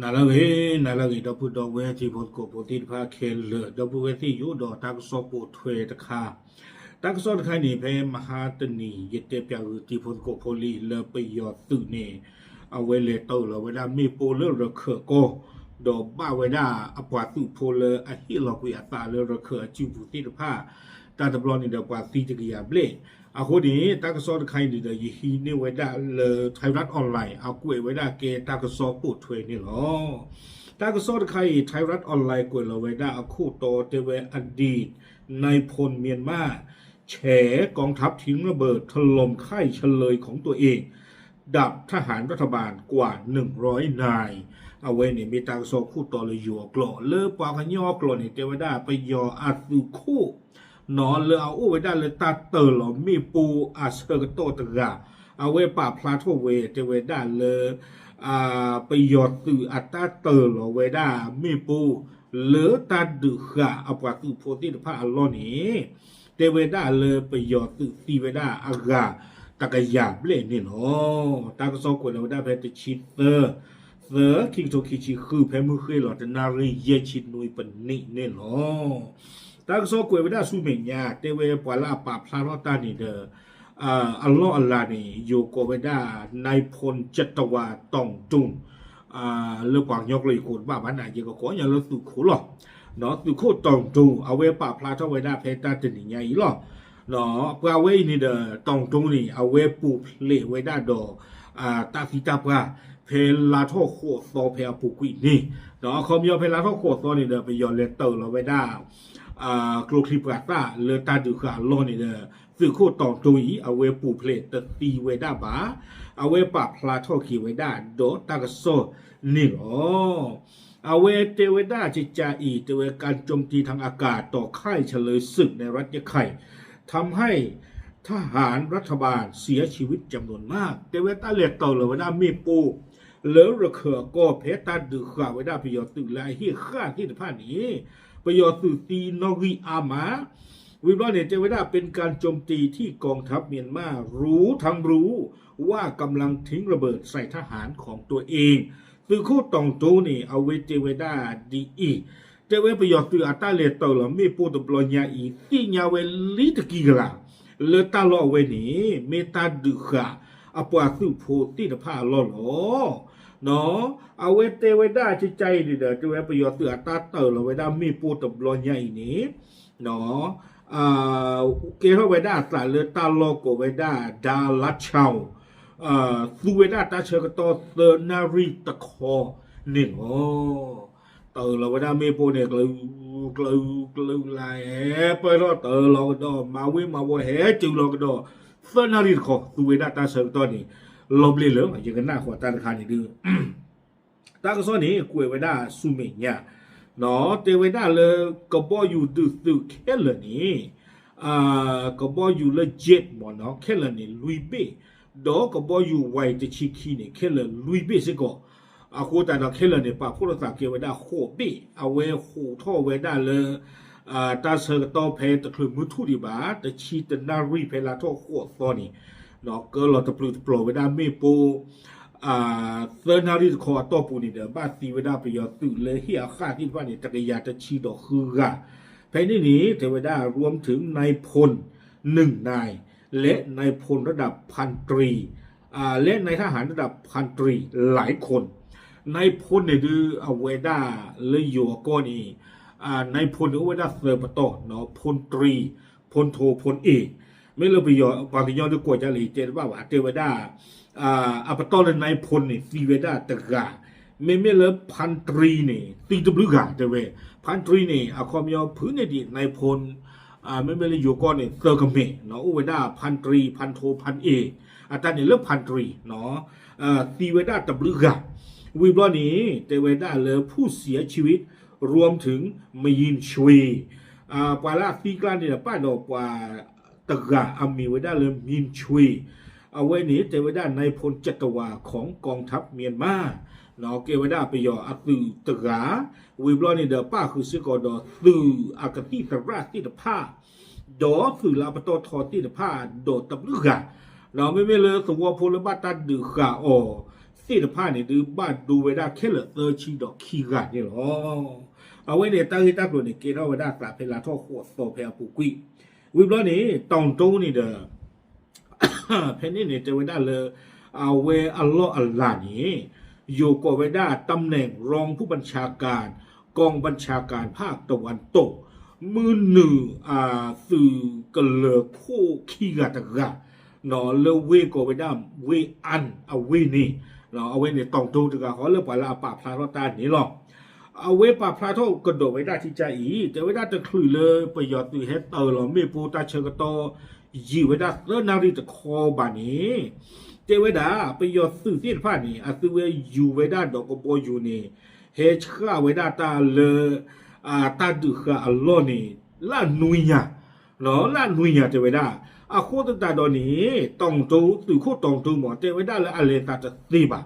နၤလၢအဂ့ၤ, နၤလၢအဂ့ၤ ဒီပုၢ်ဒီဝဲၢ်တံၤဖိသကိးဖိသ့ၣ်တဖၣ်ခဲလၢာ်, ဒီပုၢ်ဝဲၢ်သ့ၣ်ယိၣ်ဒီးတၢ်ကစီၣ်ပိာ်ထွဲတခါ, တၢ်ကစီၣ်တခါန့ၣ် ဖဲမဟါတနံၤ ယတဲပၠးဂုာ်တံၤဖိသကိးဖိလံ လၢပယီၤသုးန့ၣ် အဝဲလဲၤတၢလီၤဝဲဒၣ်မ့ၣ်ပိၢ်လၢရခၢၣ်ကီၢ်, ဒီးဘၣ်ဝဲဒၣ်အပှၤသုးဖိလၢအဟ့ၣ်လီၤကွံာ်အသးလၢရခၢၣ်အစုပူၤသ့ၣ်တဖၣ်, တၢ်တဘျီန့ၣ်ဒီးပှၤသံတကယၤဘျဲၣ်. အဃိန့ၣ် တၢ်ကစီၣ်တခါအံၤန့ၣ်ဒီး ယဟံးန့ၢ်ဝဲဒၣ်လၢ Thairath Online အကွဲးဝဲဒၣ်ကဲတၢ်ကစီၣ်ပိာ်ထွဲန့ၣ်လီၤ. တၢ်ကစီၣ်တခါအံၤ Thairath Online ကွဲးလီၤဝဲဒၣ်အခိၣ်တီတဲဝဲ อดีตนายพลเมียนมาแฉกองทัพทิ้งระเบิดถล่มค่ายเฉลยศึก ดับทหารรัฐบาลกว่าหนึ่งร้อยนาย အဝဲန့ၣ်မ့ၢ်တၢ်ကစီၣ်ခိၣ်တီလၢယိၤအကျိာ်, လၢပှၤကညီအကျိာ်န့ၣ် တဲဝဲဒၣ် ပယီၤအသုးခိၣ် နီၢ်လၢအအိၣ်ဝဲဒၣ်လၢတၢ်တၢလီၤမ့ၣ်ပိၢ်အဆၢကတီၢ်တဂၤ, အဝဲပာ်ဖျါထီၣ်ဝဲ တဲဝဲဒၣ်လၢ ပယီၤသုးအတၢ်တၢလီၤဝဲဒၣ်မ့ၣ်ပိၢ် လၢတၢ်ဒုးဃာ်အပှၤသုးဖိသ့ၣ်တဖၣ်အလီၢ်န့ၣ် တဲဝဲဒၣ်လၢပယီၤသုးသံဝဲဒၣ်အဂၤတကယၤဘျဲၣ်န့ၣ်လီၤ. တၢ်ကစီၣ်ကွဲးလီၤဝဲဒၣ်ဖဲတဆံသၢ သၢ ခံကထိခံဆံဃု ဖဲမုၢ်ဃ့ၢ်လီၤတနၣ်ရံၣ်ယဲၢ်ဆံနွံပနံးန့ၣ်လီၤ. တၢ်ကစီၣ်ကွဲးဝဲဒၣ်ဆူမဲာ်ညါ တဲဝဲပှၤလၢအပာ်ဖျါထီၣ်တၢ်န့ၣ်ဒီး အလီၢ်အလၤန့ၣ် ယိၤကိးဝဲဒၣ် นายพลจัตวา ต่องตุง လၢပှၤကညီကျိာ်ယကိးတဘၣ်ဘၣ်န့ၣ် ယကကိးညီလၢသုးခိၣ်လီၤ. သုးခိၣ် ต่องตุง အဝဲပာ်ဖျါထီၣ်ဝဲဒၣ်ဖဲတၣ်တနံၤညါအံၤလီၤ. ပှၤဝဲအံၤန့ၣ်ဒီး ต่องตุง န့ၣ် အဝဲပူၤဖျဲးဝဲဒၣ်ဒီး တၢ်သံတၢ်ပှၢ် ဖဲလါထီၣ်ဃိးသီဖဲအပူၤကွံာ်န့ၣ်, ဒီးအခီပညီဖဲလါထီၣ်ဃိးသီန့ၣ်ဒီး ပယီၤလဲၤတၢလီၤဝဲဒၣ် ကျိချံမျိာ်သၣ်လၢတၢ်ဒုးဃာ်အလီၢ်န့ၣ်ဒီး သုးခိၣ် ต่องตุง အံၤ အဝဲပူၤဖျဲးတသံဝဲဒၣ်ဘၣ်. အဝဲပာ်ဖျါထီၣ်က့ၤဝဲဒၣ်ဒီးတၢ်ကစီၣ်န့ၣ်လီၤ. အဝဲတဲဝဲဒၣ်ကကးအံၤ တဲဝဲ การโจมตีทางอากาศต่อค่ายเฉลยศึกในรัฐยะไข่ ทำให้ทหารรัฐบาลเสียชีวิตจำนวนมาก တဲဝဲတၢ်လဲၤတၢလီၤဝဲဒၣ်မ့ၣ်ပိၢ် လၢရခၢၣ်အကီၢ်ဖဲတၢ်ဒုးဃာ်ဝဲဒၣ်ပယီၤသုးလၢအဟ့ၣ်ဃာ်သ့ၣ်တဖၣ်န့ၣ် ပယီၤသုးသံနီၣ်ဂံၢ်အါမး ဝံၤဘျီန့ၣ် တဲဝဲဒၣ် เป็นการโจมตีที่กองทัพเมียนมารู้ทั้งรู้ว่ากำลังทิ้งระเบิดใส่ทหารของตัวเอง သုးခိၣ် ต่องตุง န့ၣ် အဝဲတဲဝဲဒၣ်ဒ်အံၤ, တဲဝဲပယီၤသုးအတၢ်လဲၤတၢလီၤမ့ၣ်ပိၢ်တဘျီညါအံၤ သ့ၣ်ညါဝဲလံတကံကလး လၢတၢ်လီၢ်အဝဲန့ၣ် မ့ၢ်တၢ်ဒုးဃာ်အပှၤသုးဖိသ့ၣ်တဖၣ်အလီၢ်လီၤ. အဝဲတဲဝဲဒၣ်ကကးအံၤန့ၣ်ဒီး တဲဝဲပယီၤသုးအတၢ်တၢလီၤဝဲဒၣ်မ့ၣ်ပိၢ်တဘျီညါအံၤန့ၣ် ကဲထီၣ်ဝဲဒၣ်အသးလၢတၢ်လီၢ်ကိးဝဲဒၣ် ဒါလါချီၣ် သူဝဲဒၣ်တၢ်ဆၢကတီၢ်သၢနၣ်ရံၣ်တခီန့ၣ်လီၤ. တၢလီၤဝဲဒၣ်မ့ၣ်ပိၢ်န့ၣ် ကျၢၤ ကျၢၤ ကျၢၤလၢဟဲပၢၢ်ထီၣ်တၢလီၤကဒီး မၤဝ့မၤဝီၤဟဲတုၤလီၤကဒီး သၢနၣ်ရံၣ်တခီ သူဝဲဒၣ်တၢ်ဆၢကတီၢ်န့ၣ် လီၤဘျ့ၣ်လၢယကနၣ်ဃီၤတၢ်တခါန့ၣ်ဒုး တၢ်ကစီၣ်န့ၣ် ကွဲးဝဲဒၣ်ဆူမဲာ်ညါ တဲဝဲဒၣ်လၢ ကဘီယူၤဒုးသုးခဲလၢာ်န့ၣ် ကဘီယူၤလၢ jet မ့ၢ်နီၤ ခဲလၢာ်န့ၣ် လွံၢ်ဘ့ၣ်, ဒီးကဘီယူၤ ဝဲ တဆံခံန့ၣ် ခဲလၢာ်လွံၢ်ဘ့ၣ်စ့ၢ်ကီး, အဃိသတးဒီးခဲလၢာ်န့ၣ် ပာ်ဖှိၣ်ထီၣ်သးကဲဝဲဒၣ်ဃိးဘ့ၣ်, အဝဲဟူးထီၣ်ဝဲဒၣ်လၢ တၢ်ဆၢကတီၢ်ဖဲတချုးမုၢ်ထူၣ်ဒံးဘၣ် တဆံတနၣ်ရံၣ်ဖဲလါထီၣ်ဃိးသီန့ၣ် ကၢလီၤတပျုာ်တပျီၤဝဲဒၣ်မ့ၣ်ပိၢ် သၢနၣ်ရံၣ်တခီအတီၢ်ပူၤန့ၣ်ဒီး ဘၣ်သံဝဲဒၣ်ပယီၤသုးလၢဟ့ၣ်အဃာ်သ့ၣ်တဖၣ်န့ၣ် တကယၤတဆံဒီးဃုဂၤ, ဖဲန့ၣ်န့ၣ် တဲဝဲဒၣ် รวมถึงนายพลหนึ่งนาย และนายพลระดับพันตรี และนายทหารระดับพันตรีหลายคน นายพลန့ၣ်ဒုးအဝဲဒၣ်လၢယိၤအကီၢ်န့ၣ် นายพลန့ၣ်အိၣ်ဝဲဒၣ်သၢပတီၢ်နီၤ พลตรี พลโท พลเอก မ့ၢ်လၢပယီၤပှၤကညီဒုးကိးဒ်လဲၣ် ယတဲတဘၣ်ဘၣ် တဲဝဲဒၣ် အပတီၢ်လၢ นายพลန့ၣ် သံဝဲဒၣ်တဂၤ, မ့မ့ၢ်လၢ พันตรีန့ၣ် သံတဘျုးဂၤတဲဝဲ, พันตรีန့ၣ် အခီပညီဖုးန့ၢ်ဒံး นายพล မ့မ့ၢ်လၢယိၤကီၢ်န့ၣ် သၢကမဲာ် အိၣ်ဝဲဒၣ် พันตรี พันโท พันเอก အတၢ်န့ၣ်လၢ พันตรี သံဝဲဒၣ်တဘျုးဂၤ, ဝံၤဘျီန့ၣ် တဲဝဲဒၣ်လၢ ผู้เสียชีวิต รวมถึง မယိၣ်ဆွ့ ပှၤလၢအသံကျါန့ၣ်ဒီး ပာ်ဒီးပှၤတဂၤအမံၤဝဲဒၣ်လၢ မယိၣ်ဆွ့ အဝဲန့ၣ် တဲဝဲဒၣ် นายพลจัตวา ของกองทัพเมียนมา ကဲဝဲဒၣ်ပယီၤအသုးတဂၤ, ဝံၤဘျီန့ၣ်ဒီး ပာ်ဃုာ်စ့ၢ်ကီးဒီးသုးအကသံၣ်သရၣ်သ့ၣ်တဖၣ် ဒီးသုးလၢအပတီၢ်ထီသ့ၣ်တဖၣ် ဒီးတဘျုးဂၤ, ဒီးမ့မ့ၢ်လၢသဝီဖိလၢဘၣ်တၢ်ဒုးဃာ်အီၤ သ့ၣ်တဖၣ်န့ၣ်ဒုး ဘၣ်ဒိဝဲဒၣ်ခဲလၢာ်သၢဆံဒီးခံဂၤန့ၣ်လီၤ. အဝဲန့ၣ်တၢ်ဂ့ၢ်တၢ်ကျိၤန့ၣ် ကဲထီၣ်ဝဲဒၣ်သးဖဲလါထီၣ်ဃိးသီဖဲအပူၤကွံာ်, ဝံၤဘျီန့ၣ် တီၣ်တိန့ၣ်ဒီး ဖဲန့ၣ်န့ၣ် တဲဝဲဒၣ်လၢ အဝဲအလီၢ်အလၤန့ၣ် ယိၤကိးဝဲဒၣ် ตำแหน่งรองผู้บัญชาการ กองบัญชาการภาคตะวันตก မုၢ်နုာ် သုးကလၢၤခိၣ်ခံဂၤတဂၤ လၢဝ့ၢ်ကိးဝဲဒၣ် ဝ့ၢ်အၣ် အဝ့ၢ်န့ၣ် အဝဲန့ၣ်တီၣ်တိတဂၤဃီလၢပှၤလၢအပာ်ဖျါထီၣ်တၢ်န့ၣ်လီၤ. အဝဲပာ်ဖျါထီၣ်ကဒီးဝဲဒၣ်ထံကစၢ်အံၤ တဲဝဲဒၣ်တချုးလၢပယီၤသုးဟဲတၢၤလီၤမ့ၣ်ပိၢ်တၢ်ဆၢကတီၢ် ယံာ်ဝဲဒၣ်သၢနၣ်ရံၣ်တခီဘၣ်န့ၣ် တဲဝဲဒၣ် ပယီၤသုးသ့ၣ်တဖၣ်န့ၣ် အသုဝဲယူၤဝဲဒၣ်ဒီးကဘီယူၤန့ၣ် ဟဲဆှၣ်ဝဲဒၣ်တၢ်လၢ တၢ်ဒုးဃာ်အလီၢ်န့ၣ် လၢနွံညါ လၢနွံညါတဲဝဲဒၣ်. အဃိသတးဒီးန့ၣ် တီၣ်တိ သုးခိၣ်တီၣ်တိမ့ၢ် တဲဝဲဒၣ်လၢအလဲၤသးတသ့ဘၣ်.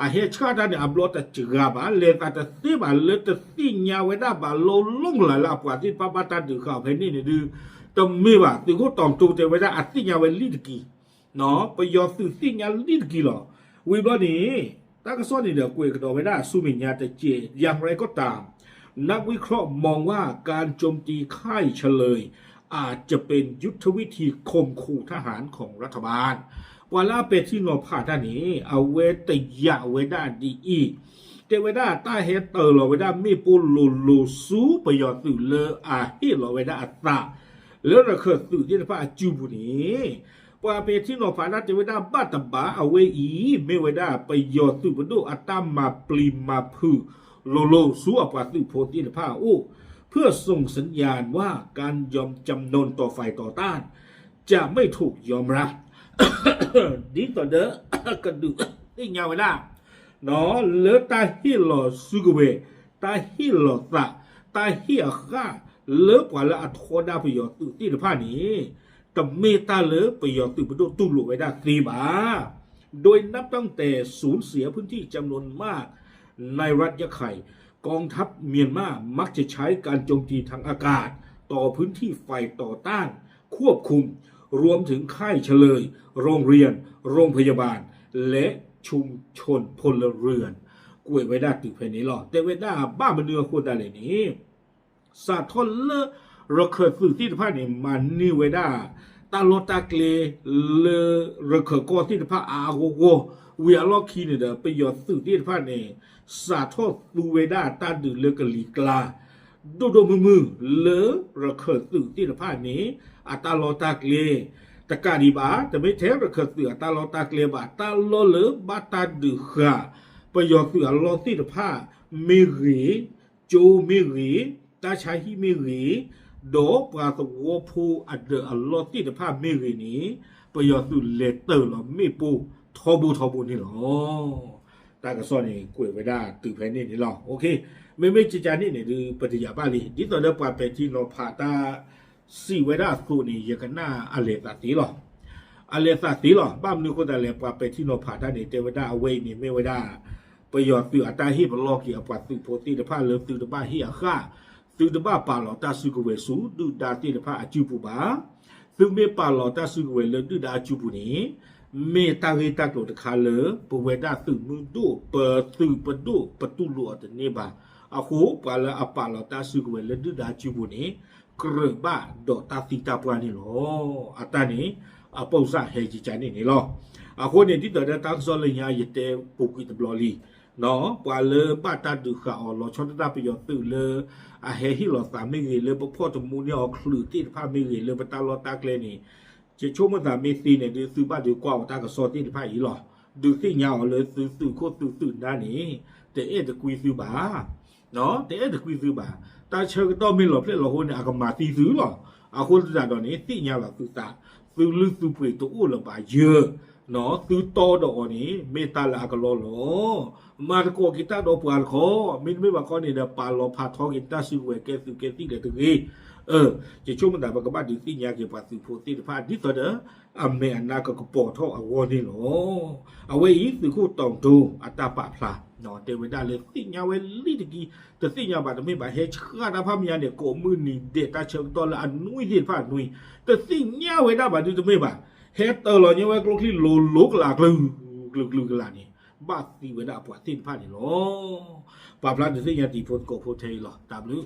အဟဲဆှၣ်တၢ်န့ၣ် အဘျီတစှၤဘၣ် လဲၤသးတသ့ဘၣ် လၢတသ့ၣ်ညါဝဲဒၣ်ဘၣ်လီၤလီၤလးလၢအပှၤသ့ၣ်တဖၣ်ဘၣ်တၢ်ဒုးဃာ်အီၤဖဲန့ၣ်န့ၣ်ဒုး တမ့ၢ်ဘၣ် သုးခိၣ်တီၣ်တိတဲဝဲဒၣ်အသ့ၣ်ညါဝဲလံတက့ၢ် ပယီၤသုးသ့ၣ်ညါလံတက့ၢ်လီၤ. ဝံၤဘျီန့ၣ် တၢ်ကစီၣ်န့ၣ်ဒီးကွဲးကဒီးဝဲဒၣ်ဆူမဲာ်ညါတက့ၢ် อย่างไรก็ตาม นักวิเคราะห์มองว่าการโจมตีค่ายเฉลยอาจจะเป็นยุทธวิธีข่มขู่ทหารของรัฐบาล ပှၤလၢအပဲာ်ထံနီၤဖးတၢ်န့ၣ် အဝဲတယာ်ဝဲဒၣ်ဒ်အံၤ တဲဝဲဒၣ်တၢ်ဟဲတၢၤလီၤဝဲဒၣ်မ့ၣ်ပိၢ်လိၤလိၤဆူပယီၤသုးလၢအဟ့ၣ်လီၤဝဲဒၣ်အသး လၢရခၢၣ်သုးသ့ၣ်တဖၣ်အစုပူၤန့ၣ် ပှၤပဲာ်ထံနီၤဖးတၢ်တဲဝဲဒၣ်ဘၣ်တဘၣ်အဝဲအံၤ မ့ၢ်ဝဲဒၣ်ပယီၤသုးပဒိၣ်အတၢ်မၤပျံၤမၤဖုးလိၤလိၤဆူအပှၤသုးဖိသ့ၣ်တဖၣ်အအိၣ် เพื่อส่งสัญญาณว่าการยอมจำนนต่อฝ่ายต่อต้าน จะไม่ถูกยอมรับ ဒ်သိးဒီးကဒုးသ့ၣ်ညါဝဲဒၣ် လၢတၢ်ဟ့ၣ်လီၤစုကဝဲၤ တၢ်ဟ့ၣ်လီၤသး တၢ်ဟ့ၣ်အဃၣ် လၢပှၤလၢအထီဒါပယီၤသုးသ့ၣ်တဖၣ်န့ၣ် တမ့ၢ်တၢ်လၢပယီၤသုးပဒိၣ်တူၢ်လိာ်ဝဲဒၣ်သ့ဘၣ်. โดยนับตั้งแต่สูญเสียพื้นที่จำนวนมากในรัฐยะไข่ กองทัพเมียนมามักจะใช้การโจมตีทางอากาศต่อพื้นที่ฝ่ายต่อต้านควบคุม รวมถึงค่ายเฉลย โรงเรียน โรงพยาบาล และชุมชนพลเรือน ကွဲးဝဲဒၣ်တုၤဖဲန့ၣ်လီၤ. တဲဝဲဒၣ်ဘၣ်မနုၤအဃိသတးလဲၣ်န့ၣ် စးထီၣ်လၢရခၢၣ်သုးသ့ၣ်တဖၣ်န့ၣ် မၤန့ၢ်ဝဲဒၣ် တၢ်လီၢ်တၢ်ကျဲ လၢရခၢၣ်ကီၢ်သ့ၣ်တဖၣ်အါအါဂီၢ်ဂီၢ် ဝံၤအလီၢ်ခံန့ၣ်ဒီး ပယီၤသုးသ့ၣ်တဖၣ်န့ၣ် စးထီၣ်သူဝဲဒၣ်တၢ်ဒုးလၢကလံၤကျါ ဒိၣ်ဒိၣ်မုၢ်မုၢ် လၢရခၢၣ်သုးသ့ၣ်တဖၣ်န့ၣ် အတၢ်လီၢ်တၢ်ကျဲ တကးဒံးဘၣ် တမ့ၢ်ထဲရခၢၣ်သုးအတၢ်လီၢ်တၢ်ကျဲဘၣ် တၢ်လီၢ်လၢဘၣ်တၢ်ဒုးဃာ် ပယီၤသုးအလီၢ်သ့ၣ်တဖၣ်မ့ၢ်ဂ့ၤ, ကၠိမ့ၢ်ဂ့ၤ, တၢ်ဆါဟံၣ်မ့ၢ်ဂ့ၤ, ဒီးပှၤသဝီဖိအဒၢးအလီၢ်သ့ၣ်တဖၣ်မ့ၢ်ဂ့ၤန့ၣ် ပယီၤသုးလဲၤတၢၤလီၤမ့ၣ်ပိၢ်ထီဘိထီဘိန့ၣ်လီၤ. တၢ်ကစီၣ်န့ၣ်ကွဲးဝဲဒၣ်တုၤဖဲန့ၣ်န့ၣ်လီၤ. မ့မ့ၢ်ကကန့ၣ်န့ၣ်ဒုး ပတယာ်ဘၣ်လံ ဒ်သိးဒီးပှၤပဲာ်ထံနီၤဖးတၢ် စံးဝဲဒၣ်အသိးန့ၣ် ယကနၣ်အလဲၤသးသ့လီၤ. အလဲၤသးသ့လီၤ. ဘၣ်မနုၤအဃိသတးလဲၣ် ပှၤပဲာ်ထံနီၤဖးတၢ်န့ၣ် တဲဝဲဒၣ်အဝဲအံၤန့ၣ်မ့ၢ်ဝဲဒၣ် ပယီၤသုးအတၢ်ဟ့ၣ်ပလီၢ်က့ၤအပှၤသုးဖိသ့ၣ်တဖၣ်လၢသုတဘၣ်ဟ့ၣ်အဃၣ်, သုတဘၣ်ပာ်လီၤတၢ်စုကဝဲၤဆူဒုၣ်ဒါသ့ၣ်တဖၣ်အစုပူၤဘၣ်. သုမ့ၢ်ပာ်လီၤတၢ်စုကဝဲၤလၢဒုၣ်ဒါအစုပူၤန့ၣ် မ့ၢ်တၢ်ဂ့ၢ်တၢ်ကျိၤတခါလၢ ပဝဲဒၣ်သုးမုၢ်ဒိၣ် ပသုးပဒိၣ်ပတူၢ်လိာ်အီၤတန့ၢ်ဘၣ်. အဃိ ပှၤလၢအပာ်လီၤတၢ်စုကဝဲၤလၢဒုၣ်ဒါအစုပူၤန့ၣ် ကြၢးဘၣ်ဒီးတၢ်သံတၢ်ပှၢ်န့ၣ်လီၤ. အတၢ်န့ၣ် အပိၢ်စၢ်ဟဲကကန့ၣ်န့ၣ်လီၤ. အဃိန့ၣ် ဒ်သိးဒီးတၢ်ကစီၣ်လၢညါယတဲပူၤကွံာ်တဘျီလံ ပှၤလၢဘၣ်တၢ်ဒုးဃာ်အီၤလီၤဆီဒၣ်တၢ်ပယီၤသုးလၢ အဟဲဟ့ၣ်လီၤသးမ့ၢ်ဂ့ၤ လၢပဖီၣ်တမူန့ၢ်အီၤချုးသ့ၣ်တဖၣ်မ့ၢ်ဂ့ၤ လၢပတၢ်လီၢ်တၢ်ကျဲန့ၣ် ယဆိကမိၣ်သးမ့ၢ်သ့န့ၣ်ဒုး သုဘၣ်ဒုးကွၢ်အီၤတၢ်ကစီၣ်သ့ၣ်တဖၣ်အံၤလီၤ. ဒုးသ့ၣ်ညါအီၤလၢသုသုးခိၣ်သုသုးနါန့ၣ် တအဲၣ်တကွံသုဘၣ် တအဲၣ်တကွံသုဘၣ်. တၢ်ဆၢကတီၢ်မ့ၢ်လီၤဖျဲၣ်လီၤဟိန့ၣ် အကမၤသံသုလီၤ. အဃိသတးဒီးန့ၣ် သ့ၣ်ညါလီၤသုသး, သုလုၢ်သုပှ့ၤတအိၣ်လၢၤဘၣ်ယၢၢ်, သုတီဒီးအီၤန့ၣ် မ့ၢ်တၢ်လၢအကလီလီၤ. မၤသကိးက့ၤတၢ်ဒီးပှၤတခီ, မ့တမ့ၢ်ဘၣ်ခီန့ၣ်ဒီး ပာ်လီၤဖးထီက့ၤတၢ်စုကဝဲၤကဲသုးကဲသံၣ်ဒီးတဂ့ၤ. အၢ, ယဆိကမိၣ်သးပကဘၣ်ဒုးသ့ၣ်ညါက့ၤပှၤသုးဖိသ့ၣ်တဖၣ် ဒ်သိးဒီး အမဲာ်အနါကကပီၤထီၣ်အဂီၢ်န့ၣ်လီၤ. အဝဲအံၤ သုးခိၣ်တီၤတိၤအတၢ်ပာ်ဖျါ တဲဝဲဒၣ်လၢသ့ၣ်ညါဝဲလံတက့ၢ်, တသ့ၣ်ညါဘၣ်တမ့ၢ်ဘၣ် ဟဲဆှၣ်တၢ်ဖးမံၤညါန့ၣ် ကိးမုၢ်နံၤဒဲးတၢ်ဆၢကတီၢ်လၢအနွံသ့ၣ်တဖၣ်အနွံ, တသ့ၣ်ညါဝဲဒၣ်ဘၣ်ဒုးတမ့ၢ်ဘၣ်, ဟဲတၢၤလီၤညါဝဲကျိချံလိၤလိၤကလာ်ကျုၤ, ကျုၤကျုၤကလာ်န့ၣ် ဘၣ်သံဝဲဒၣ်အပှၤသ့ၣ်တဖၣ်န့ၣ်လီၤ. ပာ်ဖျါဒုးသ့ၣ်ညါတံၤဖိသကိးဖိထဲအံၤလီၤ. တၢ်ဘျုး